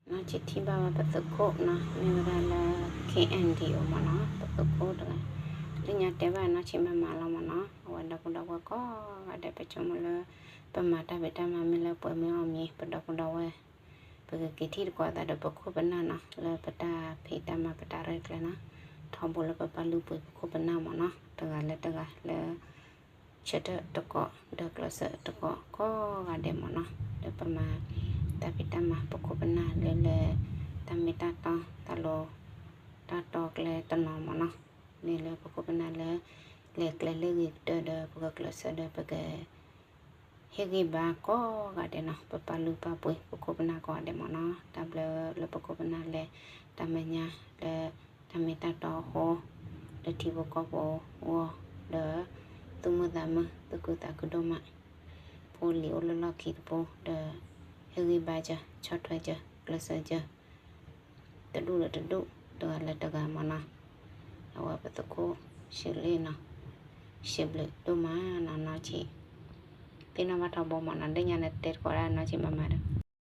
နီၢ်ဆံးထံၣ်ဘၣ်ဝဲပသုးခိၣ်နီၤ မ့ၢ်ဝဲဒၣ်လၢ K N D O မ့ၢ်နီၤ ပသုးခိၣ်တဂၤ လၢညါတဲဘၣ်နီၢ်ဆံးမၤမၤလီၤမ့ၢ်နီၤ အဝဲဒီပုၢ်ဒီဝဲၢ်ကိးဂၤဒဲး ပဆိကမိၣ်လၢ ပမၤတၢ်ဖံးတၢ်မၤမ့ၢ်လၢပှဲၤမ့ၢ်အီၣ်မ့ၢ် ပဒီပုၢ်ဒီဝဲၢ် ပကက့ၤထံၣ်သကိးသးဒီးပခိၣ်ပနၢ်နီၤ လၢပတၢ်ဖံးတၢ်မၤပတၢ်ရဲၣ်ကျဲၤနီၤ ထီဘိလၢပပာ်လုၢ်ပှ့ၤပခိၣ်ပနၢ်မ့ၢ်နီၤ တဂၤလၢတဂၤလၢ ဆၢထၢၣ်တကိး ဒီးကျဲးစၢးတကိး ကိးဂၤဒဲးမ့ၢ်နီၤ လၢပမၤ တၢ်ဖံးတၢ်မၤပခိၣ်ပနၢ်လၢလၢ တၢ်မ့ၢ်တၢ်တီ တၢ်လီ တၢ်တီကျဲတနီၤမ့ၢ်နီၤ မ့ၢ်လၢပခိၣ်ပနၢ်လၢ လဲၤကျဲလၢဂ့ၤကတၢၢ်ဒီး ပကကျဲးစၢးဒီးပက ဟ့ၣ်ဂံၢ်ဘါကိးဂၤဒဲးနီၤ ပပာ်လုၢ်ပာ်ပှ့ၤပခိၣ်ပနၢ်ကိးဂၤဒဲးမ့ၢ်နီၤ တၢ်ဘျုးလၢပခိၣ်ပနၢ်လဲၤ တၢ်မဲာ်ညါလၢ တၢ်မ့ၢ်တၢ်တီအဃိ လၢထံဖိကီၢ်ဖိအဂီၢ် ဒီး သူၣ်မုာ်သးမုာ် သူၣ်ခုသးခုဒိၣ်မး ဖိလံၤအိၣ်လၢလီၢ်ခံတဘိ ဒီး ဟ့ၣ်ဂံၢ်ဘါစၢၤ ဆီၣ်ထွဲစၢၤ ကျဲးစၢးစၢၤ တဒူၣ်လၢတဒူၣ် တဂၤလၢတဂၤမ့ၢ်နီၤ အဝဲပသုးခိၣ် ရှုးလ့ၣ်နီၤ ရှုးဘျုးဒိၣ်မးနီၤ နီၢ်ဆံး သ့ၣ်နီၣ်ဘၣ်ထီဘိမ့ၢ်နီၤ လၢညါနတဲသကိးဒၣ်နီၢ်ဆံးမၤမၤဒီး